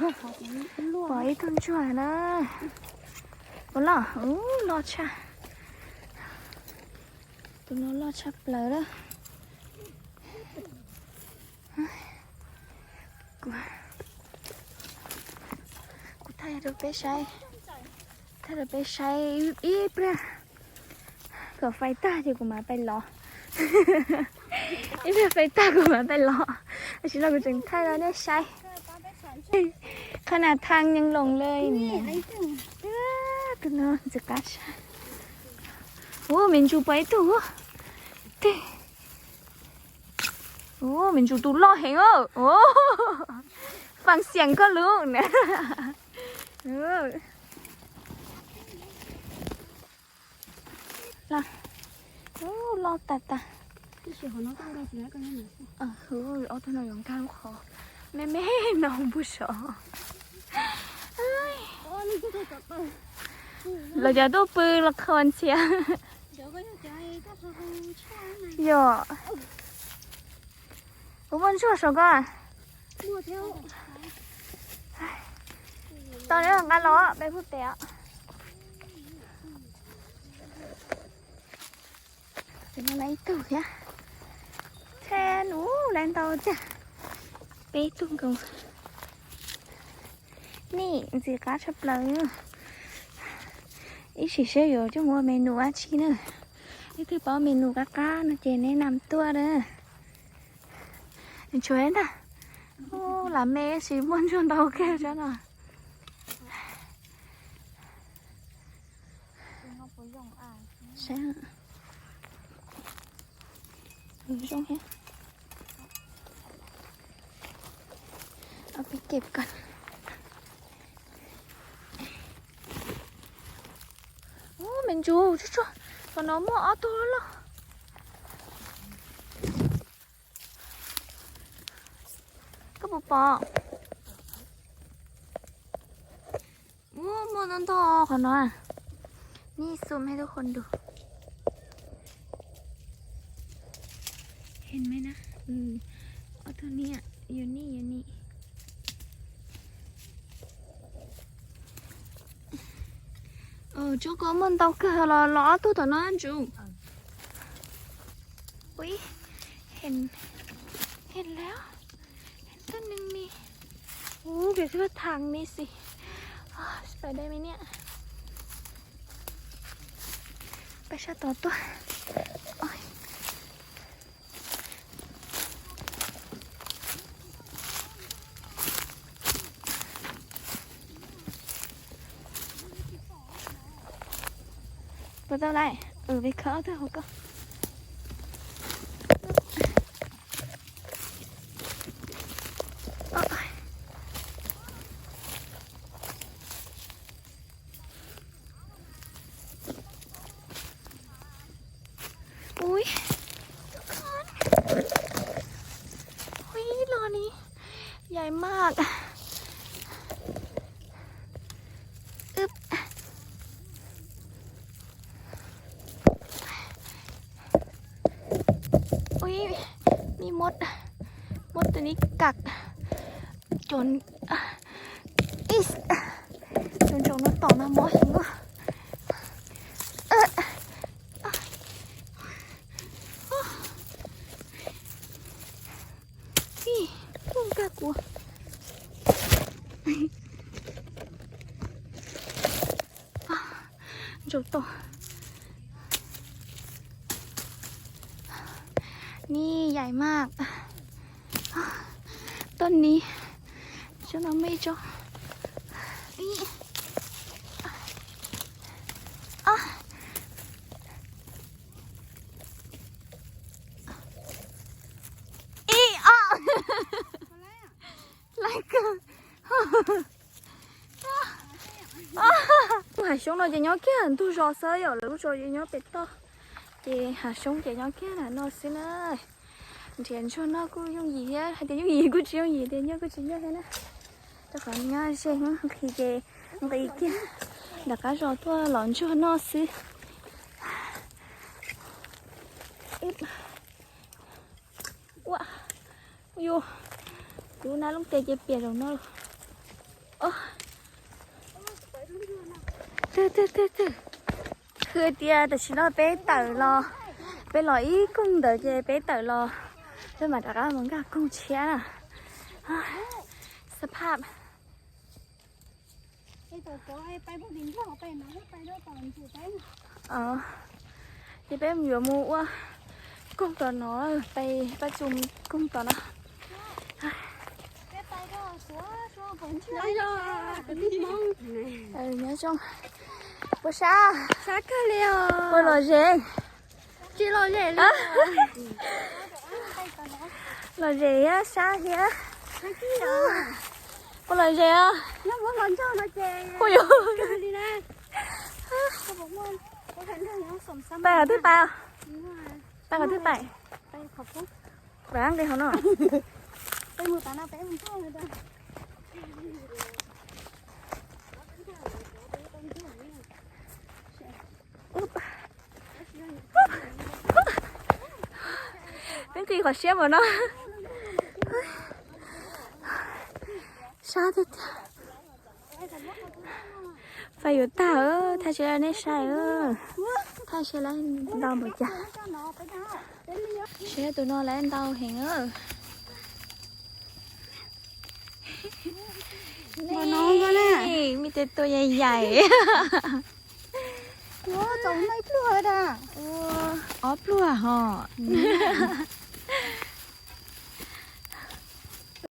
Pom ib tug ntsuag na. Ua loj, ub, loj tshaj. Tus no loj tshaj plaws lawm. Kuv, kuv thaij rau peb saib, thaij rau peb saib ib pliag, kom fais tag ces kuv mam pais los. Ib pliag fais tag kuv mam pais los, tam sim no kuv tseem thaij rau nej saib. Qhov na thaj nyeej loos le. Tus no ntxim qab tshaj. Ub, me ntsuj pom ib tug. Tej, ub, me ntsuj tus loj heev. Faam xiam koj lub na. Loj, ub, loj tas tas. Ob tug no yuav nkag lub qhov me me no npuag saud. Los cov tuaj pw los qhov ntxhias. Yog, kuv muaj ntsuag saum ko. Tau nqa los peb pub tes os. Ces no lawv ib tug thiab. Thiab nus lawv ntau tiag. Peb tug nkaus. Nej ntxim qab tshaj plaws. Ib sim seb yuav coj mus ua menu dab tsi na. Leej twg paub menu qab qab no ces nej nam tuaj na. Tshuav ntag. Lam me tab sis muaj ntsuag ntau kawg tsob no. Saib, zoo thiab. Peb kem ko. Ub, me ntsuj tsuag tsuag, qhov no muaj ob tug loj. Koj puas pom? Ub, muaj ntau ntau qhov no. Nej zoomให้ทุกคนดู เห็นไหมนะ อืม อ๋อ ตัวเนี้ย อยู่นี่ อยู่นี่ Tsob ko muaj ntau kawg los, los ob tug tom no ntsuj. Ui, ห็น เห็นแล้ว เห็นต้นหนึ่งนี่ Ub, koj thaj me xis. Spider me niam. Peb sab tod tuaj. Puas tau lawm? Ua li khawb ob tug hauv ko. Ui, ทุกคน Ui, los li, ใหญ่มาก. Ub. Ui, me mos, mos tus ni kam. Cov, ib, cov ntsaum no tom no mos heev. Ib, tuaj nkag kuv. Ntsaum tom. Ni, ใหญ่มาก. Toj ni, tsob no muaj ib tsob. Ib, ob. Laj kawg. Lub hav xyoob no ces nyob kiag ntug zos xwb yom, lawv lub zos ces nyob pem toj. Ces hav xyoob ces nyob kiag ntawm no xwb na. Nrhiav ntsuag noj kuj yooj yim thiab, hais tias yooj yim kuj tsis yooj yim, tias nyiaj kuj tsis nyiaj thiab na. Rau qhov nyob ze nqhis ces nqis kiag. Nram qab zos tuaj los ntsuag noj xwb. Ua, yus, kuv na lub tes ces piam zaum no. Twg twg twg twg. Hwm tias tam sim no peb tawm los, peb los ib koog ntawd ces peb tawm los, peb mam rov qab mus nkag koog tshiab na. Xab phaj. Ces peb yuav mus ua koog tom no, peb pab tsu koog tom no. Nyob zoo. Puas sab? Sab kawg li os. Puas lom zem? Tsis lom zem li. Lom zem thiab sab thiab. Puas lom zem os? Puas yog? Pais qhov twg pais? Pais qhov twg pais? Pais nqis hauv no. Peb nqis qhov siab npaum no. Sab tiag tiag. Fais yuav tag, thaij siab nej saib. Thaij siab lawv ntau npaum cas. Saib tus no lawv ntau heev. Muaj tej tus yaim yaim. Ob pluag hos.